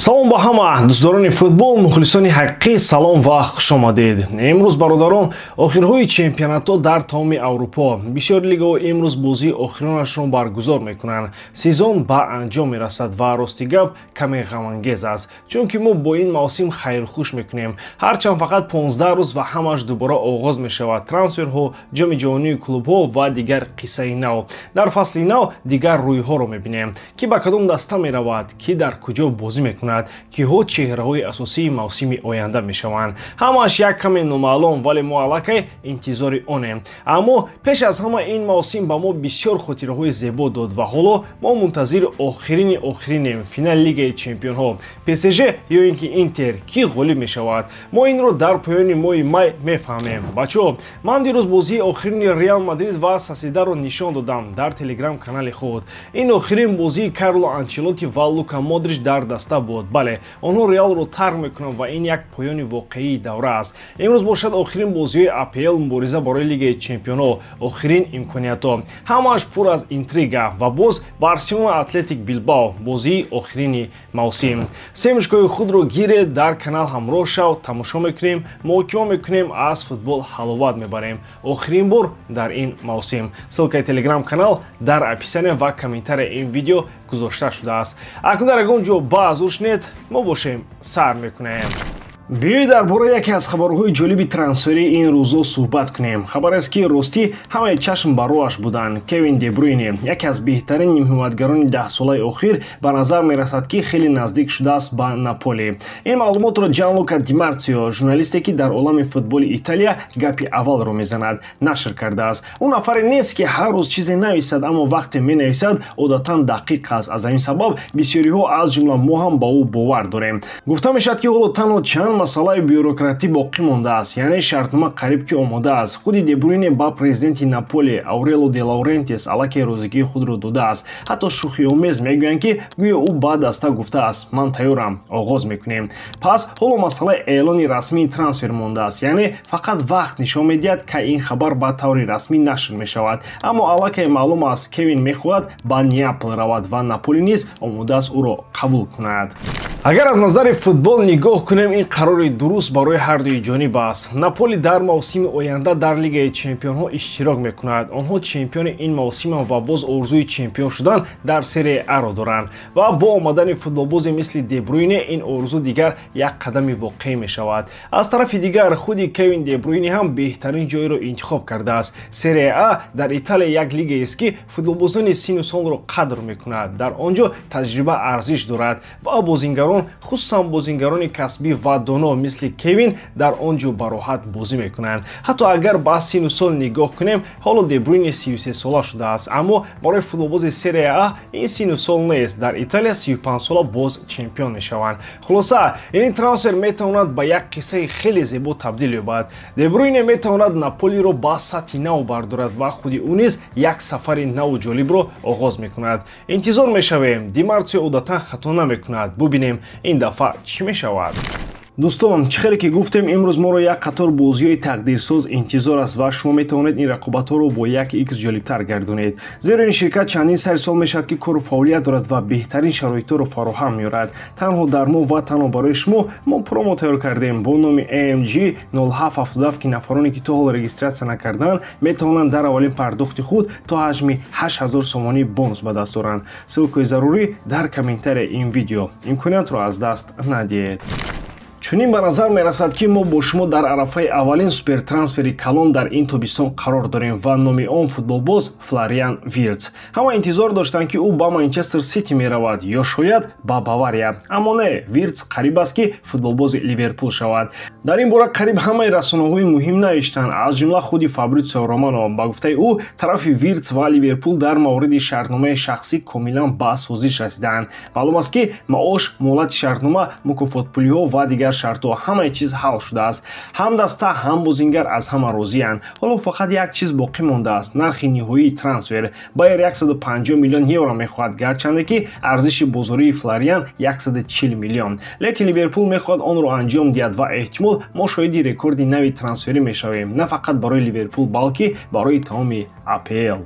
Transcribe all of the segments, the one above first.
Салом ба ҳама дӯстдорони футбол, мухлисони ҳақиқӣ, салом ва хуш омадед. Имрӯз, бародарон, охирҳои чемпионатҳо дар тамоми Аврупо. Бисёр лигаҳо имрӯз бозии охиронашро баргузор мекунанд. Сезон ба анҷом мерасад ва рости гап каме ғамангез аст, чунки мо бо ин мавсим хайрхуш мекунем. Ҳарчанд фақат 15 рӯз ва ҳамаш дубора оғоз мешавад. Трансферҳо, ҷоми ҷаҳонии клубҳо ва дигар қиссаи нав. Дар фасли нав дигар рӯйҳоро мебинем, ки ба кадом даста меравад, ки дар куҷо бозӣ мекунад, киҳо чеҳраҳои асосии мавсими оянда мешаванд. Ҳамааш як каме номаълум, вале мо аллакай интизори онем. Аммо пеш аз ҳама ин мавсим ба мо бисёр хотираҳои зебо дод ва ҳоло мо мунтазири охирини охиринем, финали Лигаи чемпионҳо. ПСЖ ё ин ки Интер, кӣ ғолиб мешавад? Мо инро дар поёни моҳи май мефаҳмем. Бачаҳо, ман дирӯз бозии охирини Реал Мадрид ва Сосьедаро нишон додам дар телеграм-канали худ. Ин охирин бозии Карло Анчелотти ва Лука Модрич дар даста буд. Бале, онҳо Реалро тарк мекунанд ва ин як поёни воқеии давра аст. Имрӯз бошад охирин бозиҳои АПЛ, мубориза барои Лигаи чемпионҳо, охирин имкониятҳо. Ҳамааш пур аз интрига ва боз Барселона Атлетик Билбао, бозии охирини мавсим. Семечкои худро гиред, дар канал ҳамроҳ шав, тамошо мекунем, муҳокима мекунем, аз футбол ҳаловат мебарем. Охирин бор дар ин мавсим. Ссылкаи телеграм-канал дар описания ва комментарияи ин видео гузошта шудааст. Акнун дар ягон ҷо баъз ушнед, мо бошем сар мекунем. Биёед дар бораи яке аз хабарҳои ҷолиби трансферии ин рӯзо суҳбат кунем. Хабарест, ки ростӣ ҳамаи чашм ба роҳаш буданд. Кевин Дебруйне, яке аз беҳтарин нимҳимоятгарони даҳсолаи охир, ба назар мерасад, ки хеле наздик шудааст ба Наполи. Ин маълумотро Ҷанлука Димарцио, журналисте, ки дар олами футболи Италия гапи аввалро мезанад, нашр кардааст. Ӯ нафаре нест, ки ҳар рӯз чизе нависад, аммо вақте менависад, одатан дақиқ аст. Аз ҳамин сабаб бисёриҳо, аз ҷумла мо ҳам, ба ӯ бовар дорем. Гуфта мешавад, ки ҳоло танҳо чанд масъалаи бюрократӣ боқӣ мондааст, яъне шартнома қариб ки омода аст. Худи Дебруйне ба президенти Наполи Аурело де Лаурентис аллакай розигии худро додааст. Ҳатто шӯхиомез мегӯянд, ки гӯё ӯ ба даста гуфтааст: «Ман тайёрам, оғоз мекунем». Пас ҳоло масъалаи эълони расмии трансфер мондааст, яъне фақат вақт нишон медиҳад, кай ин хабар ба таври расмӣ нашр мешавад. Аммо аллакай маълум аст, Кевин мехоҳад ба Неапл равад ва Наполи низ омода аст ӯро қабул кунад. Агар аз назари футбол нигоҳ кунем, ин қарори дуруст барои ҳардуи ҷониб аст. Наполи дар мавсими оянда дар Лигаи чемпионҳо иштирок мекунад. Онҳо чемпиони ин мавсиманд ва боз орзуи чемпион шудан дар Серия Аро доранд ва бо омадани футболбозе мисли Дебруйне ин орзу дигар як қадами воқеӣ мешавад. Аз тарафи дигар, худи Кевин Дебруйне ҳам беҳтарин ҷойро интихоб кардааст. Серия А дар Италия як лигаест, ки футболбозони сину солро қадр мекунад. Дар он ҷо таҷриба арзиш дорад ва бозингарон, хусусан бозингарони касбӣ ва доно мисли Кевин, дар он ҷо бароҳат бозӣ мекунанд. Ҳатто агар ба сину сол нигоҳ кунем, ҳоло Дебруйне 33 сола шудааст, аммо барои футболбози Серия А ин сину сол нест. Дар Италия 35 сола боз чемпион мешаванд. Хулоса, ин трансфер метавонад ба як қиссаи хеле зебо табдил ёбад. Дебруйне метавонад Наполиро ба сатҳи нав бардорад ва худи ӯ низ як сафари наву ҷолибро оғоз мекунад. Интизор мешавем, Димарцио одатан хато намекунад. Бубинем, ин дафъа чӣ мешавад. Дӯстон, чӣ хеле ки гуфтем, имрӯз моро як қатор бозиҳои тақдирсоз интизор аст ва шумо метавонед ин рақобатҳоро бо як икс ҷолибтар гардонед, зеро ин ширкат чандин сари сол мешавад, ки кору фаъолият дорад ва беҳтарин шароитҳоро фароҳам меорад. Танҳо дар мо ва танҳо барои шумо мо промо тайёр кардем бо номи AMG 0777, ки нафароне, ки то ҳол регистрация накарданд, метавонанд дар аввалин пардохти худ то ҳаҷми 8000 сомонӣ бонус ба даст оранд. Ссылкаи зарурӣ дар комментарияи ин видео. Имкониятро аз даст надиҳед. Чунин ба назар мерасад, ки мо бо шумо дар арафаи аввалин супертрансфери калон дар ин тобистон қарор дорем ва номи он футболбоз Флориан Виртс. Ҳама интизор доштанд, ки ӯ ба Манчестер Сити меравад ё шояд ба Бавария, аммо не, Виртс қариб аст, ки футболбози Ливерпул шавад. Дар ин бора қариб ҳамаи расонаҳои муҳим навиштанд, аз ҷумла худи Фабритсио Романо. Ба гуфтаи ӯ, тарафи Виртс ва Ливерпул дар мавриди шартномаи шахсӣ комилан ба созиш расидаанд. Маълум аст, ки маош, муҳлати шартнома, мукофотпулиҳо ва дигар шартҳо, ҳамаи чиз ҳал шудааст. Ҳам даста, ҳам бозингар аз ҳама розиянд. Ҳоло фақат як чиз боқӣ мондааст: нархи ниҳоии трансфер. Байер 150 миллион евро мехоҳад, гарчанде ки арзиши бозории Флориан 140 миллион, лекин Ливерпул мехоҳад онро анҷом диҳад ва эҳтимол мо шоҳиди рекорди нави трансферӣ мешавем, на фақат барои Ливерпул, балки барои тамоми АПЛ.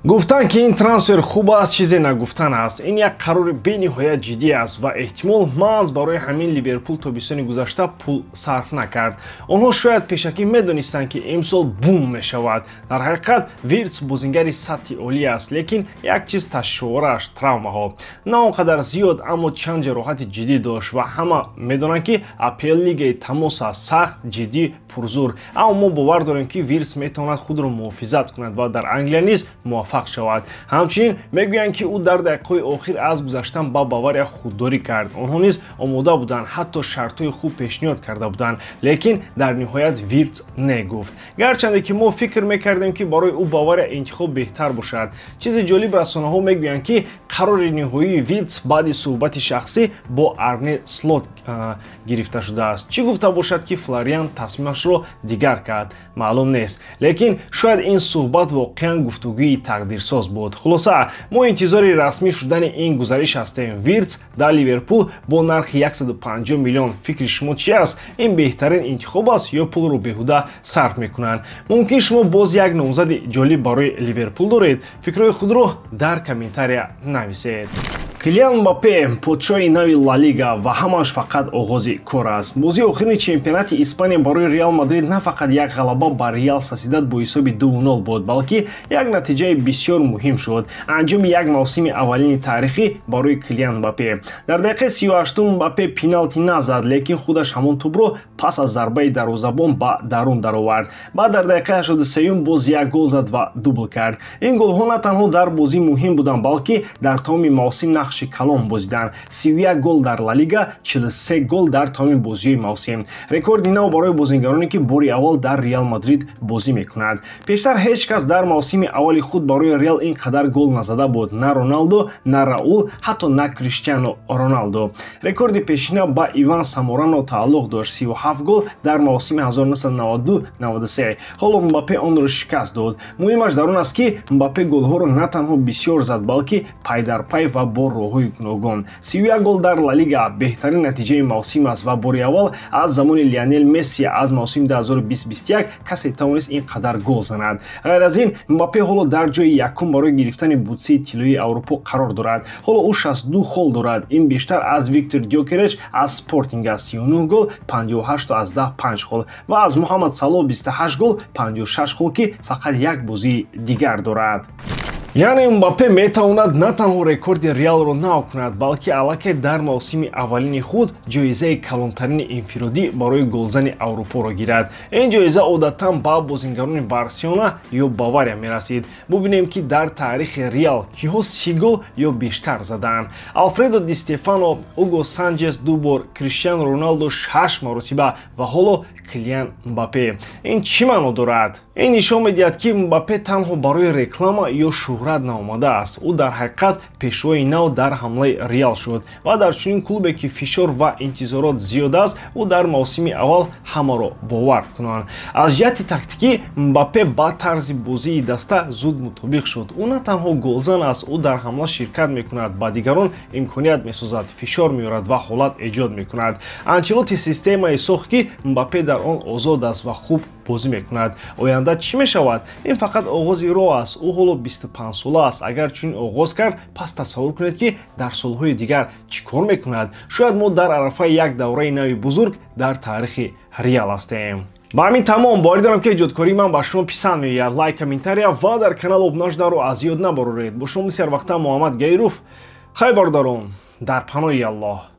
Гуфтан ки ин трансфер хуб аст, чизе нагуфтан аст. Ин як қарори бениҳоят ҷиддӣ аст ва эҳтимол маҳз барои ҳамин Ливерпул тобистони гузашта пул сарф накард. Онҳо шояд пешакӣ медонистанд, ки имсол бум мешавад. Дар ҳақиқат Виртс бозингари сатҳи олӣ аст, лекин як чиз ташвишовараш травмаҳо. На он қадар зиёд, аммо чанд ҷароҳати ҷиддӣ дошт ва ҳама медонанд, ки АПЛ лигаи тамос аст, сахт, ҷиддӣ, пурзур. Аммо мо бовар дорем, ки Виртс метавонад худро муҳофизат кунад ва дар Англия низ муваффақ шавад. Ҳамчунин мегӯянд, ки ӯ дар дақиқаҳои охир аз гузаштан ба Бавария худдорӣ кард. Онҳо низ омода буданд, ҳатто шартҳои хуб пешниҳод карда буданд, лекин дар ниҳоят Виртс не гуфт. Гарчанде ки мо фикр мекардем, ки барои ӯ Бавария интихоб беҳтар бошад. Чизи ҷолиб, расонаҳо мегӯянд, ки қарори ниҳоии Виртс баъди суҳбати шахсӣ бо Арне Слот гирифта шудааст. Чӣ гуфта бошад, ки Флориан тасмимашро дигар кард, маълум нест, лекин шояд ин суҳбат воқеан гуфтугӯи тақдирсоз буд. Хулоса, мо интизори расмӣ шудани ин гузариш ҳастем. Виртс дар Ливерпул бо нархи 150 миллион. Фикри шумо чи аст? Ин беҳтарин интихоб аст ё пулро беҳуда сарф мекунанд? Мумкин шумо боз як номзади ҷолиб барои Ливерпул доред? Фикрҳои худро дар комментария нависед. Килиан Мбаппе подшоҳи нави Ла Лига ва ҳамааш фақат оғози кор аст. Бозии охирини чемпионати Испания барои Реал Мадрид на фақат як ғалаба ба Реал Сосьедад бо ҳисоби 2-0 буд, балки як натиҷаи бисёр муҳим шуд. Анҷоми як мавсими аввалини таърихӣ барои Килиан Мбаппе. Дар дақиқаи 38 Мбаппе пеналти назад, лекин худаш ҳамон тӯбро пас аз зарбаи дарвозабон ба дарун даровард. Баъд дар дақиқаи 83 боз як гол зад ва дубл кард. Ин голҳо на танҳо дар бозӣ муҳим буданд, балки дар тамоми мавсим нақши калон бозиданд. 31 гол дар Ла Лига, 43 гол дар тамоми бозиҳои мавсим. Рекорди нав барои бозингароне, ки бори аввал дар Реал Мадрид бозӣ мекунад. Пештар ҳеҷ кас дар мавсими аввали худ барои Реал ин қадар гол назада буд. На Роналдо, на Раул, ҳатто на Криштиано Роналдо. Рекорди пешина ба Иван Саморано тааллуқ дошт, 37 гол дар мавсими 1992-93. Ҳоло Мбаппе онро шикаст дод. Муҳимаш дар он аст, ки Мбаппе голҳоро на танҳо бисёр зад, балки пай дар пай ва бо роҳҳои гуногун. 31 гол дар Ла Лига беҳтарин натиҷаи мавсим аст ва бори аввал аз замони Лионел Месси аз мавсими 2020-21 касе тавонист ин қадар гол занад. Ғайр аз ин, Мбаппе ҳоло дар ҷои якум барои гирифтани бутсаи тиллоии Аврупо қарор дорад. Ҳоло ӯ 62 хол дорад. Ин бештар аз Виктор Дёкереш аз Спортинг аст, 39 гол, 58,5 хол, ва аз Муҳаммад Салоҳ 28 гол, 56 хол, ки фақат як бозии дигар дорад. Яъне Мбаппе метавонад на танҳо рекорди Реалро нав кунад, балки аллакай дар мавсими аввалини худ ҷоизаи калонтарини инфиродӣ барои голзани Аврупоро гирад. Ин ҷоиза одатан ба бозингарони Барселона ё Бавария мерасид. Бубинем, ки дар таърихи Реал киҳо 30 гол ё бештар задаанд. Алфредо Ди Стефано, Уго Санчес 2 бор, Криштиано Роналдо 6 маротиба ва ҳоло Килиан Мбаппе. Ин чӣ маъно дорад? Ин нишон медиҳад, ки Мбаппе танҳо барои реклама ё шӯҳрат наомадааст. Ӯ дар ҳақиқат пешвои нав дар ҳамлаи Реал шуд ва дар чунин клубе, ки фишор ва интизорот зиёд аст, ӯ дар мавсими аввал ҳамаро бовар кунанд. Аз ҷиҳати тактикӣ Мбаппе ба тарзи бозии даста зуд мутобиқ шуд. Ӯ на танҳо голзан аст, ӯ дар ҳамла ширкат мекунад, ба дигарон имконият месозад, фишор меорад ва ҳолат эҷод мекунад. Анчелоти системае сохт, ки Мбаппе дар он озод аст ва хуб бозӣ мекунад. Оянда чӣ мешавад? Ин фақат оғози роҳ аст. Ӯ ҳоло 25 сола аст. Агар чунин оғоз кард, пас тасаввур кунед, ки дар солҳои дигар чӣ кор мекунад. Шояд мо дар арафаи як давраи нави бузург дар таърихи Реал ҳастем. Ба ҳамин тамом. Боварӣ дорам, ки эҷодкории ман ба шумо писанд меояд. Лайк, комментария ва дар канал обуна шуданро аз ёд набароред. Бо шумо мисли ҳар вақта Муҳаммад Гаиров. Хайр, бародарон, дар паноҳи Аллоҳ.